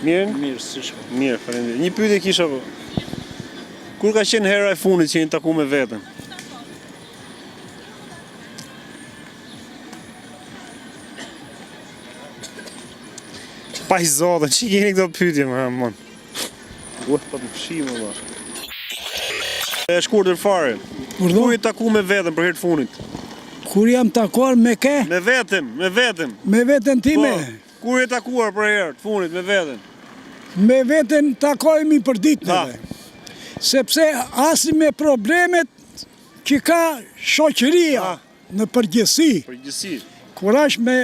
Mirë? Mirë, si shkon? Mirë, faleminderit. Një pyetje kisha po. Kur ka qenë hera e fundit që jeni taku me veten? Pa i zotën, që keni këto pyetje më mon? Ua, pa të fshi më valla. E shkurtër fare. Kur je taku me veten për herë të fundit? Kur jam takuar me ke? Me veten, me veten. Me veten time? Po, kur je takuar për herë të fundit me veten? Me veten takohemi për ditë neve. Sepse asi me problemet që ka shoqëria në përgjithësi. Përgjithësi. Kur është me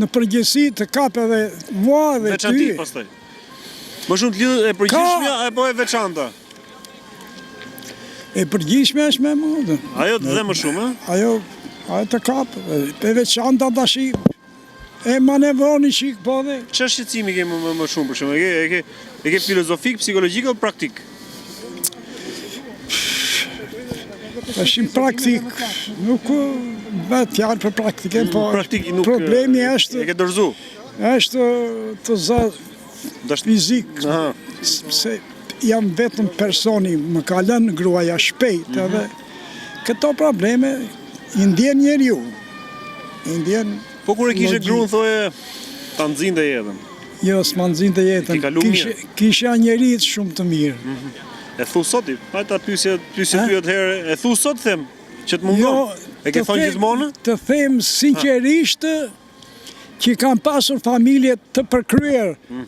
në përgjithësi të kap edhe mua edhe ty. Veçanti pastaj. Më shumë të lidhet e përgjithshmja apo e veçanta? E përgjithshmja është më më. Ajo të dhe më shumë, ë? Ajo, ajo të kap, e veçanta tashi E manevroni një çikë po dhe... Çfarë shqetësimi ke më, më shumë për shembull? E ke e ke e ke filozofik, psikologjik apo praktik? Tash në praktik, nuk bëhet fjalë për praktikën, po praktik nuk problemi është e ke dorëzu. Është të zë fizik, se jam vetëm personi, më ka lënë gruaja shpejt mhm. edhe këto probleme i ndjen njeriu. I ndjen Po kur e kishe gruan thoje ta nxinte jetën. Jo, s'ma nxinte jetën. Kisha, kisha njeri shumë të mirë. Mm -hmm. E thu sot ti, pa ta pyesja, pyesja ty atëherë, e thu sot them që të mungon. Jo, e ke thënë gjithmonë? Të them sinqerisht që kam pasur familje të përkryer. Mm.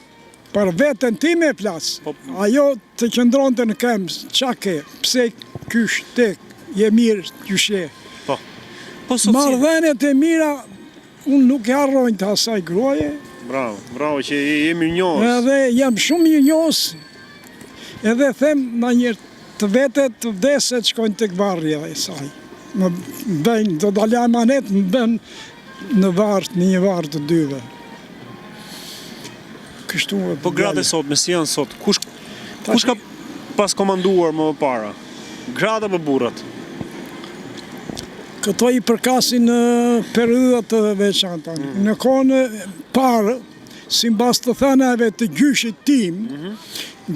Për veten time flas. Po, Ajo të qëndronte në këmbë, ça ke, pse kysh tek, je mirë, qysh je. Po. Po sot si? Marrëdhëniet e mira unë nuk i harroj të asaj gruaje. Bravo, bravo që je mirënjohës. Edhe jam shumë mirënjohës. Edhe them ndonjëherë të vete të vdes e të shkojnë tek varri e saj. Më bëjnë, do ta lë amanet, më bën në varr, në një varr të dyve. Kështu e Po gratë e sotme si janë sot? Kush kush ka pas komanduar më para? Gratë apo burrat? Këto i përkasin në periudha të veçanta. Mm. Në kohën e parë, simbas të thënave të gjyshit tim, mm -hmm.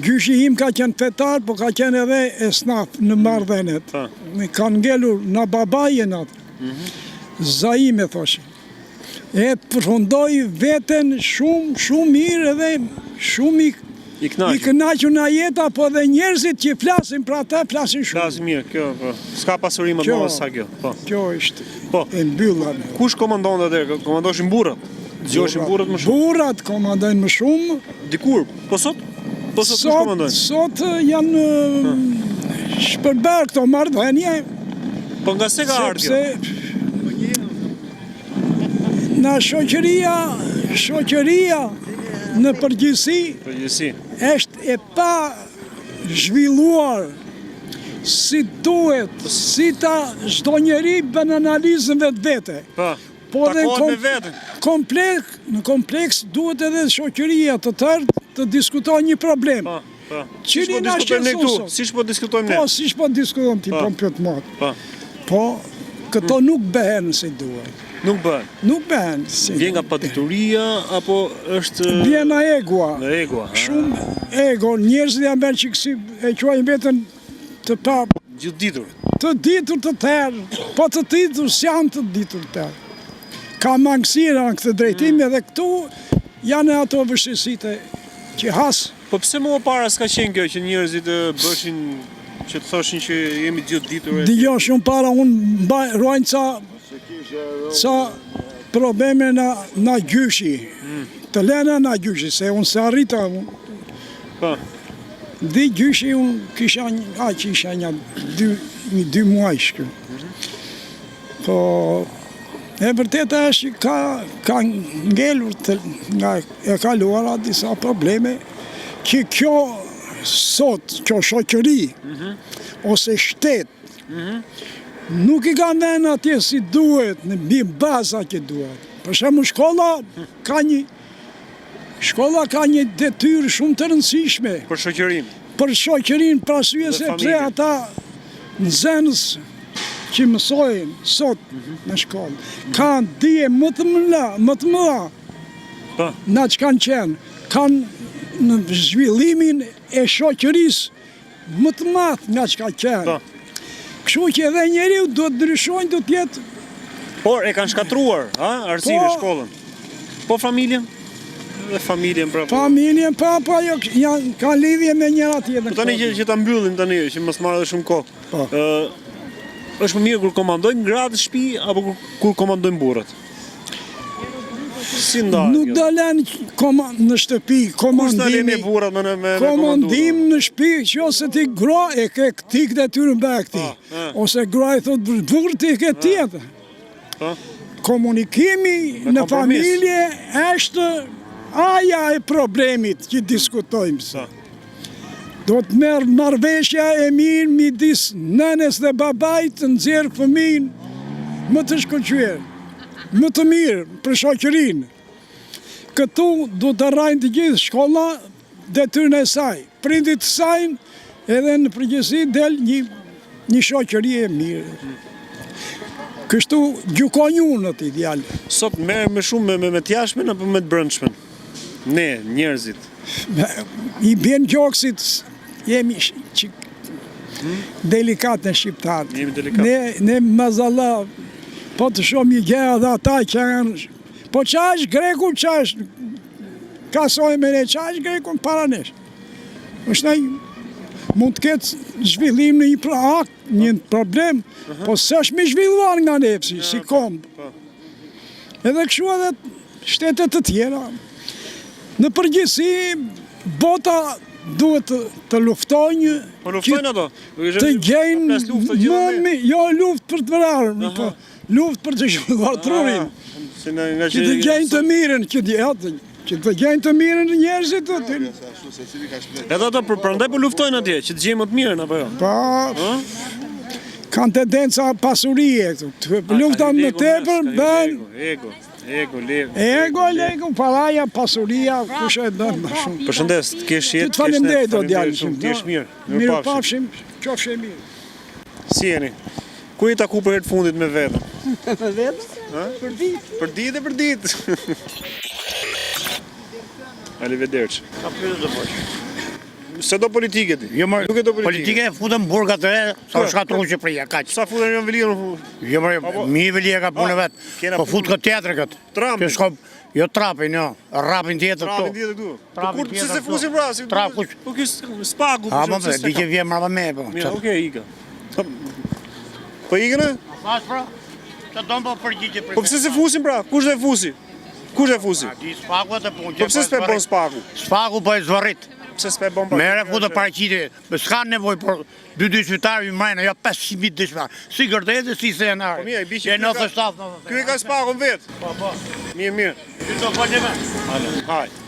gjyshi im ka qenë fetar, po ka qenë edhe esnaf në mm. marrëdhëniet. Mm. Kanë ngelur nga babai e në atë. Mm -hmm. Zaime, thoshin. E përfundoi veten shumë, shumë mirë edhe shumë i, I kënaqur. I kënaqur nga jeta, po dhe njerëzit që flasin për ata, flasin shumë. Flasin mirë, kjo, po. S'ka pasuri më të madhe sa kjo. Po. Kjo është po. e mbylla. Kush komandonte atëherë? Komandoshin burrat. Dëgjoheshin burrat më shumë. Burrat komandojnë më shumë. Dikur, po sot? Po sot kush komandojnë? Sot janë shpërbërë këto marrëdhënie. Po nga se ka ardhur kjo? Nga shoqëria, shoqëria në përgjithësi, përgjithësi është e pazhvilluar si duhet, si ta çdo njeri bën analizën vetvete. Po. Po dhe Takohet me veten. Kompleks, në kompleks duhet edhe shoqëria të tërë të diskutojë një problem. Po. Po. Siç po diskutojmë ne këtu, siç po diskutojmë ne. Po, siç po diskutojmë ti, po më pyet mua. Po. Po, këto mm. nuk bëhen si duhet. Nuk bëhen. Nuk bëhen si. Vjen nga padituria apo është Vjen nga egoja. Nga egoja. Shumë ego, njerëzit janë bërë çik si e quajnë veten të pa gjithë ditur. Të ditur të tërë, po të ditur s'janë të ditur të tërë. Ka mangësira në këtë drejtim mm. edhe këtu janë ato vështirësitë që has Po pse më para s'ka qenë kjo që njerëzit të bëshin që të thoshin që jemi të gjithë ditur e Dëgjo shumë para unë mbaj ruajnë ca ca probleme na na gjyshi. Mm. Të lëna na gjyshi se unë s'e arrita unë. Po. Di gjyshi unë kisha një, aq isha një dy një dy muajsh kë. Mm -hmm. Po e vërteta është që ka ka ngelur të, nga e kaluara disa probleme që kjo sot, kjo shoqëri mm -hmm. ose shtet mm -hmm. nuk i ka vënë atje si duhet, në mbi baza që duhet. Për shembull shkolla ka një shkolla ka një detyrë shumë të rëndësishme për shoqërinë. Për shoqërinë, për arsye sepse ata nxënës që mësojnë sot mm -hmm. në shkollë kanë dije më të mëdha, më të mëdha Po. Na që kanë qenë, kanë... në zhvillimin e shoqërisë më të madh nga çka qenë. Po. Kështu që edhe njeriu duhet të ndryshojë, duhet të jetë Por e kanë shkatërruar, ha, arsimin, po, shkollën. Po familjen? Dhe familjen pra. Po. Familjen pra, po ajo janë ka lidhje me njëra tjetrën. Po tani që që ta mbyllim tani, që mos marrë edhe shumë kohë. Po. Ë është më mirë kur komandojnë gratë në shtëpi apo kur, kur komandojnë burrat? Si ndahet Nuk do lënë koma, në shtëpi komandimi. Kush burrat me me me Komandim në shtëpi, që ose ti grua e ke këti këtë detyrën bëj këti. Po, ose grua i thotë burrit ti ke tjetër. Po. Komunikimi në familje është aja e problemit që diskutojmë sot. Do të merr marrëveshja e mirë midis nënës dhe babait të nxjerrë fëmijën më të shkëlqyer, më të mirë për shoqërinë. Këtu duhet të rrajnë të gjithë shkolla detyrën e saj, prindit të sajnë edhe në përgjithësi del një një shoqëri e mirë. Kështu gjykoj unë atë djalë. Sot merrem më shumë me me, me të jashtmen apo me të brendshmen? Ne, njerëzit. I bjen gjoksit, jemi çik hmm? delikat ne shqiptarët. Jemi delikat. Ne, ne mazallah, po të shohim një gjë edhe ata që janë, po ça është greku, ça është, ka sojë me ne, ça është greku para nesh. Është një, mund të ketë zhvillim në një pra akt, një problem, po s'është më zhvilluar nga ne, si, si komb. Po. Edhe kështu edhe shtete të tjera. Në përgjithësi, bota duhet të, të luftojnë. Po luftojnë ato? Të gjejnë më mi, jo luftë për të vrarë, po luftë për të zhvilluar trurin. Që të gjejnë të mirën, që të, jo, që të gjejnë të mirën në njerëzit të të... Edhe ato, për, prandaj po luftojnë atje, që të gjejnë më të mirën, apo jo? Po, kanë tendenca pasurie, këtu. Lufta më tepër, bën... Ego, ego, lego. Ego, lego, paraja, pasuria, kush e bën më shumë. Përshëndes, të kesh jetë, të faleminderit, o djalë. Shumë, të jesh mirë. Mirupafshim, qofsh mirë. Si jeni? Kur je taku për herë të fundit me veten? Me veten? Për ditë. Për ditë e për ditë. Arrivederci. Ka pyetje të bësh. S'e do politike ti? Jo, më, nuk e do politike. Politike e futën burg atë, sa u shkatërru Shqipëria, kaq. Sa futën Erion Veliajn? Jo, më, mirë Veliaj ka punë vet. Po fut këtë tjetër këtë. Trump. Shko, jo Trapin, jo, rapin tjetër këtu. Trapin tjetër këtu. Po kur pse s'e fusin pra, si Trap kush? Po ky SPAK-u. A më po, di që vjen mbrapa me po. Mirë, okay, ika. Po ikën? A thash pra? Të don po përgjigje për. Po pse s'e fusin pra? Kush do e fusi? Kush e fusi? A di SPAK-u atë punë. Po pse s'pe bën SPAK-u? SPAK-u po e zvarrit. Pse s'pe bën pa? Merre futë paraqitje. S'ka nevojë për dy dëshmitarë i mrena, jo 500.000 dëshmitarë. Si Gërdeci, si se janë Po mirë, i bie që ky ka SPAK-un vet. Po, po. Mirë, mirë. Ti do folë me. Hajde.